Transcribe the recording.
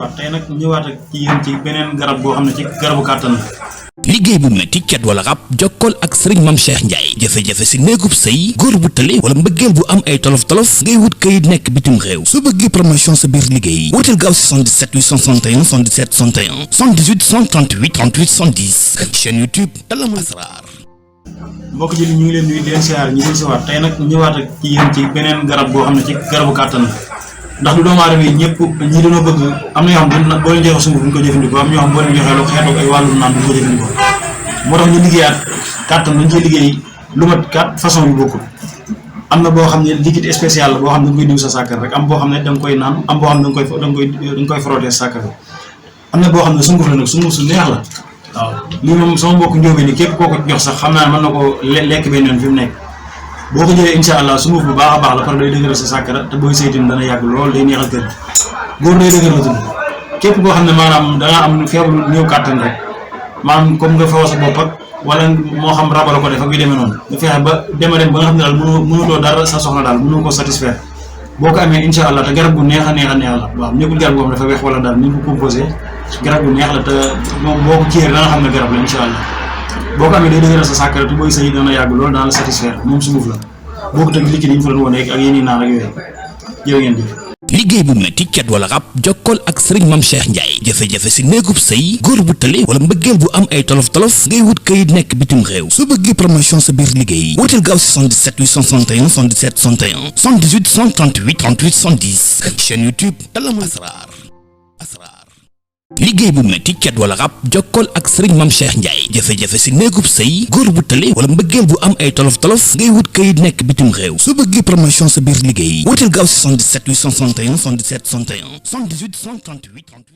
waaw tey nag ñëwaat ak ci yéen ci beneen garab boo xam ne ci garabu kàttan la. liggéey bu metti cat wala rab jokkool ak sëriñ Mame Cheikh Ndiaye jafe-jafe si néegub sëy góor bu tële wala mbëggeel bu am ay tolof-tolof ngay wut kayit nekk bitim réew su bëggee promotion sa biir liggéey wuteel gaaw si 77 861 77 61 78 138 38 110 chaîne YouTube Talamul Asrar. mbokk ji ñu ngi leen nuyu di leen siyaar ñu ngi si waat tey nag ñëwaat ak ci yéen ci beneen garab boo xam ne ci garabu kàttan la ndax lu doomu aadama yi ñëpp ñi dañoo bëgg am na yoo xam ne boo leen joxee sunguf duñ ko jëfandikoo am ñoo xam boo leen joxee lu xeetu ay wàllu naan duñ ko jëfandikoo moo tax ñu liggéeyaat kàttan dañ ciy liggéey lu mat 4 façon yu bokkul am na boo xam ne liquide spécial la boo xam ne da nga koy diw sa sàkkar rek am boo xam ne da nga koy naan am boo xam ne da nga koy frotter sa sàkkar am na boo xam ne sunguf la nag sunguf su neex la waaw lii moom sama mbokk njóobee ni képp koo ko jox sax xam naa ne mën na ko lekk benn yoon fi mu nekk boo ko jëlee incha allah sunguf bu baax a baax la pare day dëgëral sa sàkkara te booy saytin dana yàgg lool day neexal kër góor day dëgër la tudd képp koo xam ne maanaam dangaa am feebaru néew kàttan rek maanaam comme nga fawoo sa bopp ak wala moo xam rabala ko def ak yu demee noonu nga fexe ba dem ba nga xam ne daal mënutoo dara sa soxla daal mënoo ko satisfaire boo ko amee incha allah te garab gu neex a neex a neex la waaw nekkul garab goo xam dafa weex wala daal ni ñu ko composé garab gu neex la te moom boo ko ciyee da nga xam ne garab la incha allah boo ko amee day dëgëral sa sàkkara te booy sëy dana yàgg loolu dana la satisfaire moom sunguf la boo ko tëgg liquide yi ñu fa doon wane ak yéen i naan ak yooyu jërë ngeen jëf. liggéey bu metti cat wala rab jokkool ak sëriñ Mame Cheikh Ndiaye jafe-jafe si néegub sëy góor bu tële wala mbëggeel bu am ay tolof-tolof ngay wut kayit nekk bitim réew su bëggee promotion sa biir liggéey wuteel gaaw si 77 861 77 61 78 138 38 110 chaîne YouTube Talamul Asrar. liggéey bu metti cat wala rab jokkool ak sëriñ Mame Cheikh Ndiaye jafe-jafe si néegub sëy góor bu tële wala mbëggeel bu am ay tolof-tolof ngay wut kayit nekk bitim réew su bëggee promotion sa biir liggéey wuteel gaaw si 77 861 77 61 78 138 38